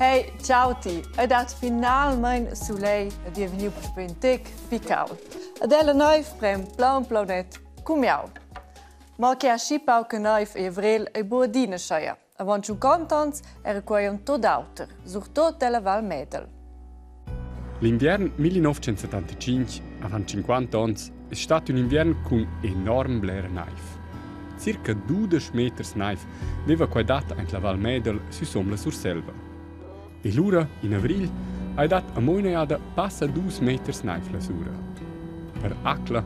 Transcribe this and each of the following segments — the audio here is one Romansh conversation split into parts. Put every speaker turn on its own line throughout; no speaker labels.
Hey, ciao ti! Ei dat finalmein sulegl ed ei vegniu puspei in tec pli cauld. Ed ella neiv pren plaun plaunet cumiau. Mo che aschi pauca neiv ei avrel ei buc adina scheia. Avon tschunconta onns era quei aunc tut auter, surtut ella Val Medel.
L'inviern 1975, avant 50 ons, es stat ün inviern cun enorm blera naiv. Circa 12 meters naiv veva quai dat aint la Val Medel süsom la Surselva. E lura, in avrigl, hai dat amo üna jada passa dus meters naiv lasura. Per Acla,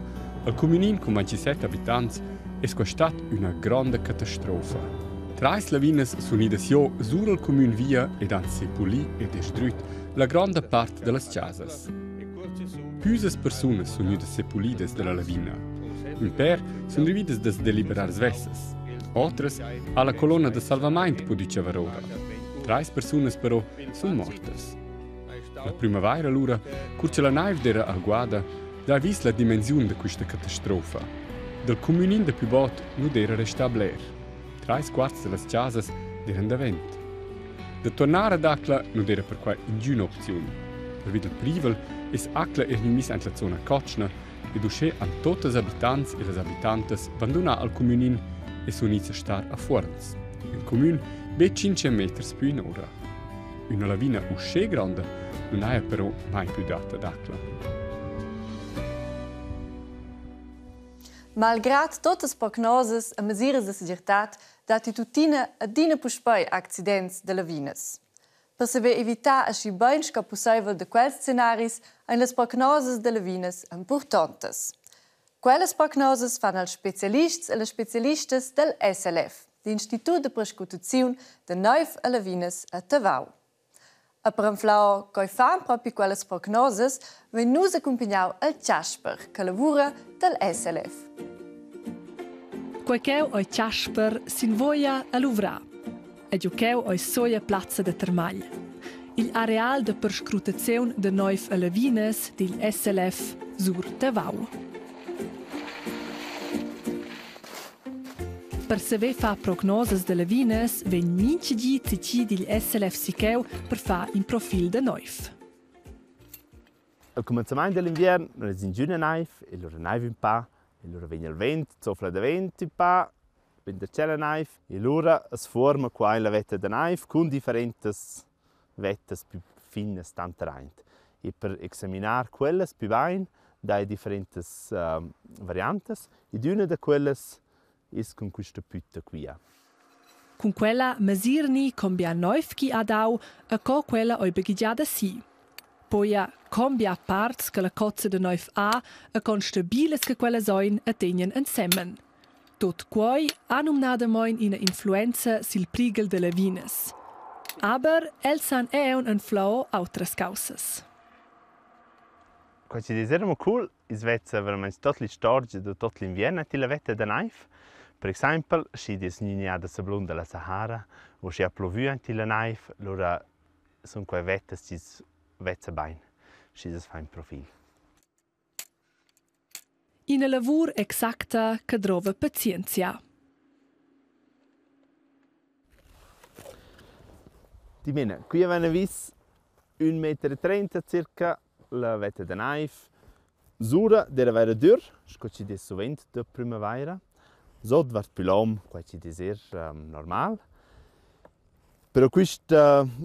al cumünin cun 27 abitants, es quai stat üna gronda catastrofa. Trais lavinas sun idas giò sur al cumün via ed han sepulì e desdrüt la gronda part da las chasas. Püsas persunas sun gnüdas sepulidas da la lavina. Ün pêr sun rividas da's deliberar svessas. Otras ha la colonna da salvamaint pudü chavar ora. Trais persunas però sun mortas. La prümavaira lura, cur cha la naiv d'eira alguada, l'ha vis la dimensiun da quista catastrofa. Dal cumünin da plü bod nu d'eira restà bler. Trais quarts da las chasas d'eiran davent. Da turnar ad Acla nu d'eira perquai ingüna opziun. Pervi dal privel es Acla eir gnü miss aint la zona cotschna ed uschè han tuot ils abitants e las abitantas bandunà al cumünin e sun its a star a Fuorns, ün cumün be tschintg meters pü inoura. Üna lavina uschè gronda nun haja però mai plü dat ad Acla.
Malgrad tuttas prognosas e mesiras da segirtad datti tuttina adina puspei accidents da lavinas. Per saver evitar aschi bein sco pusseivel da quels scenaris ein las prognosas da lavinas impurtontas. Quellas prognosas fan els specialists e las specialistas dal SLF, l'Institut de perscrutaziun da neiv e lavinas a Tavau. E per anflar coi fan propi quellas prognosas vegn nus accumpagnau al Chasper che lavura dal SLF.
Quei cheu ei Chasper sin voia a luvrar. Ed giu cheu ei soia plazza da termagl. Igl areal da perscrutaziun da neiv e lavinas digl SLF sur Tavau. Per saver far prognosas da lavinas vegn mintga di tgi digl SLF Sicheu per far in profil da neiv.
Al cumenzament da l'inviern non es ingüna naiv e lura naiv ün pa e lura vegn il vent, zoffla davent ün pa, vegn da tschella naiv e lura as fuorma qua in la vetta da naiv cun differentas vettas pü finas tanteraint. E per examinar quellas pü bain dai differentas variantas ed üna da quellas es cun quista pütta quia.
Cun quella mesirni combia nov chi ha dau e co quella oi baghegiada si. Poia combia parts che la cozza da nov ha e con stabilas che quellas oin e tegnan ensemen. Tot quei ha numnadamein ina influenza sil prighel da lavinas. Aber els han aunc anflau autras caussas.
Quai chi dess eir amo cool I's vezza veramaing tuot l'istorgia da tuot l'inviern tilla vetta da naiv. Per exaimpel, schi dess gnir da sablun da la Sahara o schi ha plovü aint illa naiv, lura sun quai vettas chi's vezza bain, schi as fa ün profil.
Ina lavur exacta che drova pazienzia.
Dimena, qui avaina vis ün meter e trenta circa la vetta da naiv. Sura d'eira vaira dür, sco chi dess suvent da prümavaira. Sottvart pü lom, quai chi dess eir normal. Però quist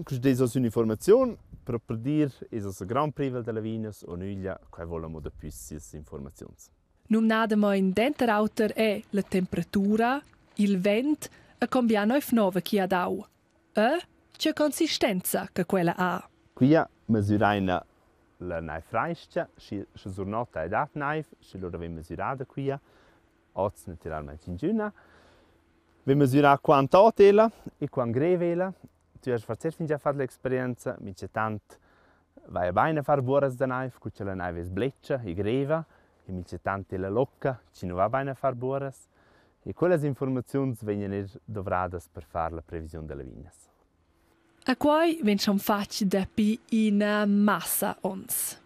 quist dess hoz ün'infuormaziun, però per dir es hoz grand privel da lavinas o nüglia, quai voul amo dapü sias infuormaziuns.
Numnadamain denter auter è la temperatura, il vent e combia nov nova chi ha dau. E che consistenza che quella ha.
Quia masüraina la naiv frais-cha, schi scha sur not hai dat naiv, schi lura vegn masürada quia. Hoz natüralmaing ingüna. Vegn masürà quant ot ella e quant grev ella. Tü hast forsa fingià fat l'experienza, minchatant vaja bain a far buoras da naiv, cu cha la naiv es bletscha e greva e minchatant ella locca, chi nu va bain a far buoras. E quellas informaziuns vegnan eir dovradas per far la previsiun da lavinas.
E quai vegn schon fatg dapi ina massa onns.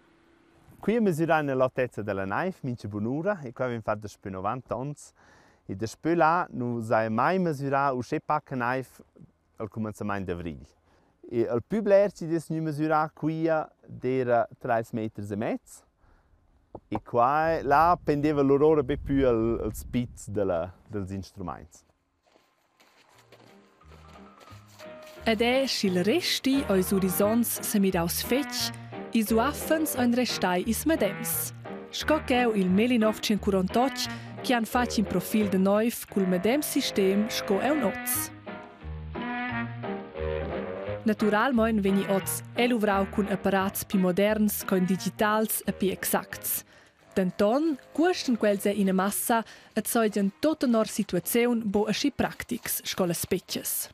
Qui mesüraina l'otezza da la naiv mincha bunura e quai vain fat daspö 90 ons. E daspö là nu s'haja mai masürà uschè paca naiv al cumenzamaint d'avrigl. E il pü bler chi'd es gnü masürà quia d'eira trais meters e mez. E qua là pendeva lur ora be pü al als pizs da la dals instrumaints.
Ed è sch'il resti eis horizonts semidaus fetg, ils uaffens ein restai ils medems. Sco ch'eu il 1948 che han fatg in profil da nov cul medem sistem sco aunc oz. Naturalmein vegni oz eluvrau cun apparats pli moderns co in digitals e pli exacts. Denton cuostan quels er ina massa ed seigien tut tenor situaziun buc aschi practics sco las petgas.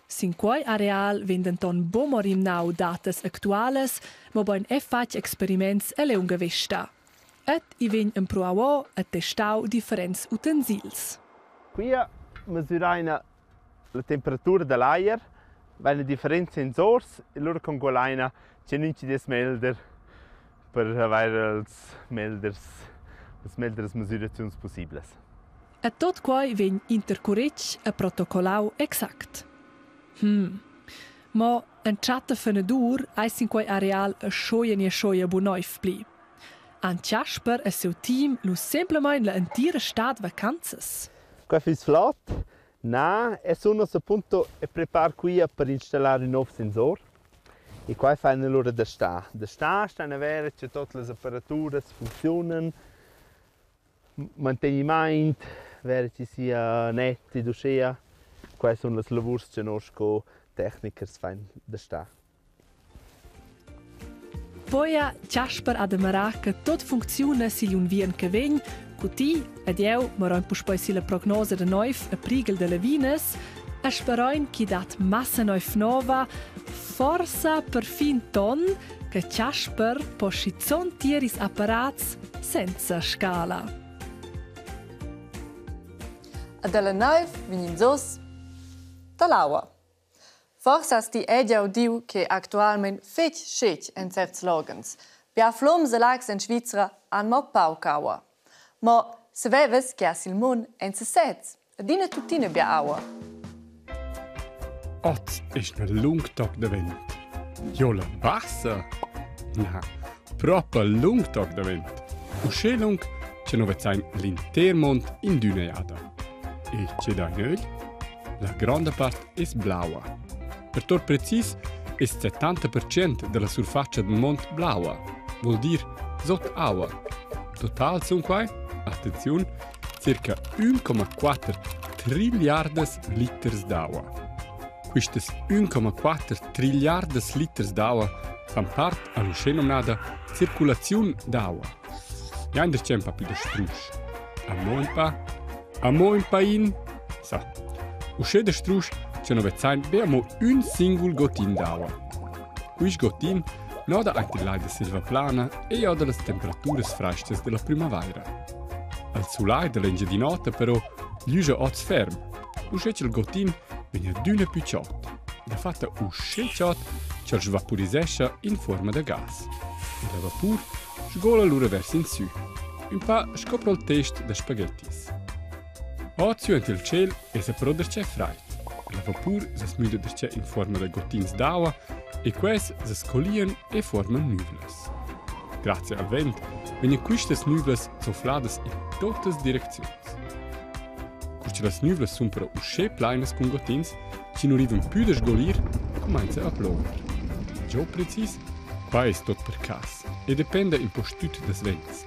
Sin quei areal vegn denton buc mo rimnau datas actualas, mobein era fatg experiments a liunga vesta. Ed i vegn empruau e testau differents utensils.
Quia masüraina la temperatura da l'ajer, vaina differents sensors e lura congualaina tgenün chi'd es meglder per avair els meglers las meglras masüraziuns pussiblas.
E tot quai vegn intercuretg e protocollau exact. Hm. Mo entschatta fenadur eis in quei areal a schoia ni schoia bu neiv pli. Han Chasper e siu team lu semplamein la entira stad vacanzas?
Qua füss flot. Na, e sun ussa appunto e prepar quia per installar ün nouv sensor. E quai faina lura da stà. Da stà stan a vera cha tuot las apparaturas funcziunan, mantegnimaint, vera chi sia net ed uschea. Quai sun las lavurs cha nus sco tecnichers fain da stà.
Poja Chasper ha demarà che tot funcziuna sigl unviern che vegn, cu ti ed jeu maroin puspei silla prognosa da neiv e prighel da lavinas e sperein ch'i dat massa neiv nova, forsa perfin ton che Chasper po schizun tier ils apparats senza scala.
E dalla neiv vegn ins oz dall'aua. Forsa has ti era gia udiu che actualmein fetg schetg en certs loghens. Bia flums e lags en Svizra han mo pauca aua. Mo savevas che has il mund en sesez adina tuttina bia aua?
Oz es ün lung toc davent. Jo la bassa? Na, propa lung toc davent. Uschè lung che no vezzain l'inter mond in d'üna jada. E che dà in ögl? La gronda part es blaua. Per tor precis es 70% da la surfatscha del mond blaua, vuol dir sot aua. Total sun quai, attenziun, circa 1,4 trilliardas liters d'aua. Quistas 1,4 trilliardas liters d'aua fan part a l'uschenumnada circulaziun d'aua. Jain der tempa più da strusch. Amo un pa, amo ün pain, sa. Uschè da strusch cha no vezzain be amo ün singul gotin d'aua. Quist gotin noda aint il lai da Silvaplana e gioda las temperaturas frais-chas della prümavaira. Al sulai da l'Engiadin'Ota però glüscha hoz ferm, uschè cha'l gotin vegn adüna pü chod. Dafatta uschè chod cha'l svapurisescha in fuorma da gas. E la vapur sgola lura vers insü, ün pa sco pro'l test da spaghettis. Hoz sü ant il tschêl esa però darcheu fraid. La vapur s'es müda darcheu in fuorma da gottins d'aua e quels s'es collian e fuorman nüvlas. Grazia al vent vegnan quistas nüvlas zoffladas in tuottas direcziuns. Cur cha las nüvlas sun però uschè plainas cun gottins chi nu rivan pü da sgolir, cumainza a plover. Giò precis, quai es tot per cas e dependa impustüt das vents.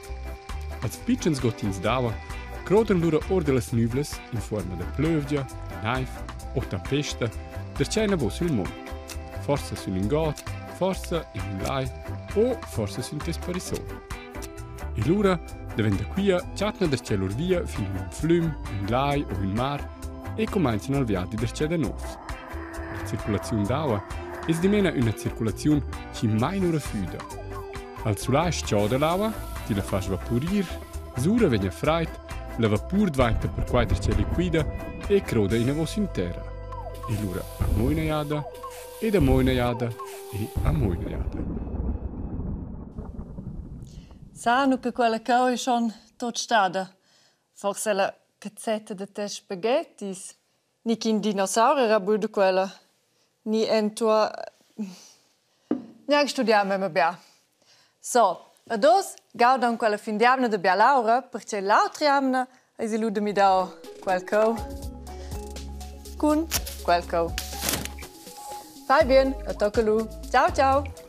Als pitschens gottins d'aua crodan lura or da las nüvlas in fuorma da plövgia, naiv o tempesta darcheu inavo sül munt. Forsa sün ün god, forsa in ün lai o forsa sün tes parisol. E lura davent da quia chattan darcheu lur via fin in ün flüm, ün lai o ün mar e cumainzan al viadi darcheu da nouv. La circulaziun d'aua es dimena üna circulaziun chi mai nu refüda. Al sulai s-choda l'aua, ti la fas vapurir, sura vegna fraid, la vapur dvainta perquai darcheu liquida e croda inavos in terra. E lura amo üna jada ed amo üna jada e amo üna jada.
Sa nu che quella cheu ei schon tut stada. Forsa la cazzetta da tes spaghettis. Ni ch'in dinosaur era buc da quella. Ni entuor Gnanc studià memia bia. So, ed oz gaudan quella fin d'jamna da bialaura, perche l'autra jamna eisi lu da midar quel cheu cun quel cheu. Fai bien e tocca lu. Ciao ciao!